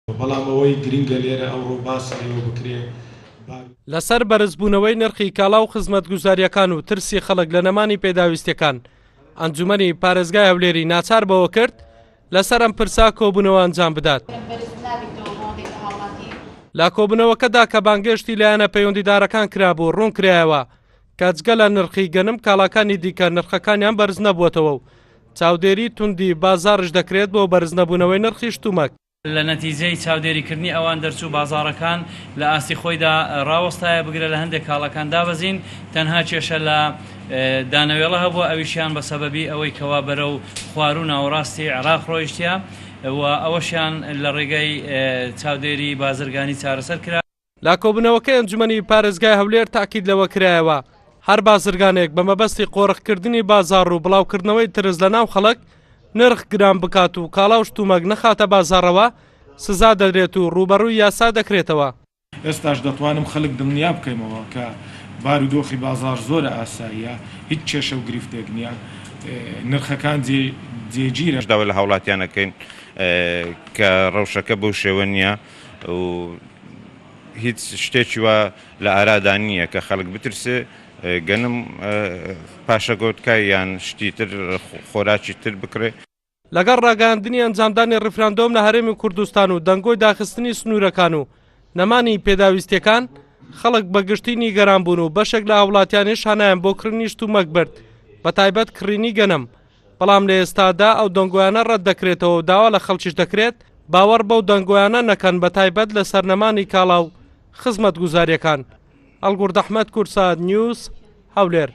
بەڵام ئەوەی گرنگە لێرە ئەوڕۆ باس لێوە بکرێ بارو. لەسەر بەرزبوونەوەی نرخی کاڵا و خزمەتگوزارییەکان و ترسی خەڵک لە نەمانی پێداویستییەکان، ئەنجومەنی پارێزگای هەولێری ناچار بەوە کرد لەسەر ئەم پرسە کۆبوونەوە ئەنجام بدات. لە کۆبوونەوەکەدا کە بانگێشتی لایەنە پەیوەندیدارەکان کرابوو، ڕوونکرایەوە کە جگە لە نرخی گەنم کاڵاکانی دیکە نرخەکانیان بەرزنەبووەتەوە و چاودێری توندی بازاڕیش دەکرێت بۆ بەرزنەبوونەوەی نرخی شتومەک. لە نەتیجەی چاودێریکردنی ئەوان دەرچوو بازاڕەکان لە ئاستی خۆیدا ڕاوەستایە، بگرە لە هەندێک کاڵاکان دابەزین، تەنها کێشە لە دانەوێڵە هەبووە ئەویشیان بە سەبەبی ئەوەی کەوا بەرەو خواروو ناوەڕاستی عێراق ڕۆیشتیە و ئەوەشیان لە ڕێگەی چاودێری بازرگانی چارەسەر کرا. لە کۆبوونەوەکەی ئەنجومەنی پارێزگای هەولێر تاکید لەوە کرایەوە، هەر بازرگانێک بە مەبەستی قۆرخکردنی بازاڕ و بڵاوکردنەوەی ترس لە ناو خەڵک نرخ گران بکات و کاڵا و شتومەک نەخاتە بازاڕەوە سزا دەدرێت و ڕووبەڕووی یاسا دەکرێتەوە. ئێستاش دەتوانم خەلک دڵنیا بکەمەوە کە بارودۆخی بازاڕ زۆر ئاساییە، هیچ کێشە و گرفتێک نییە، نرخەکان جێگیرە. داوا لە هاوڵاتیان ئەکەین کە ڕەوشەکە بەو شێوە نییە و هیچ شتێکی وا لە ئارادا نییە کە خەڵک بترسێ گەنم پاشەکەوت کا یان شتی تر خۆراکی تر بکڕێ. لەگەڵ ڕاگەیاندنی ئەنجامدانی ڕیفراندۆم لە هەرێمی کوردستان و دەنگۆی داخستنی سنوورەکان و نەمانی پێداویستییەکان، خەڵک بە گشتی نیگەران بوون و بەشێک لە هاوڵاتیانیش هانایان بۆ کڕینی شتومەک برد، بەتایبەت کڕینی گەنم، بەڵام لە ئێستادا ئەو دەنگۆیانە ڕەت دەکرێتەوە و داوا لە خەڵکیش دەکرێت باوەڕ بەو دەنگۆیانە نەکەن بەتایبەت لەسەر نەمانی کاڵا و خزمەتگوزارییەکان. ئەڵگورد ئەحمەد، کوردسات نیوز، هەولێر.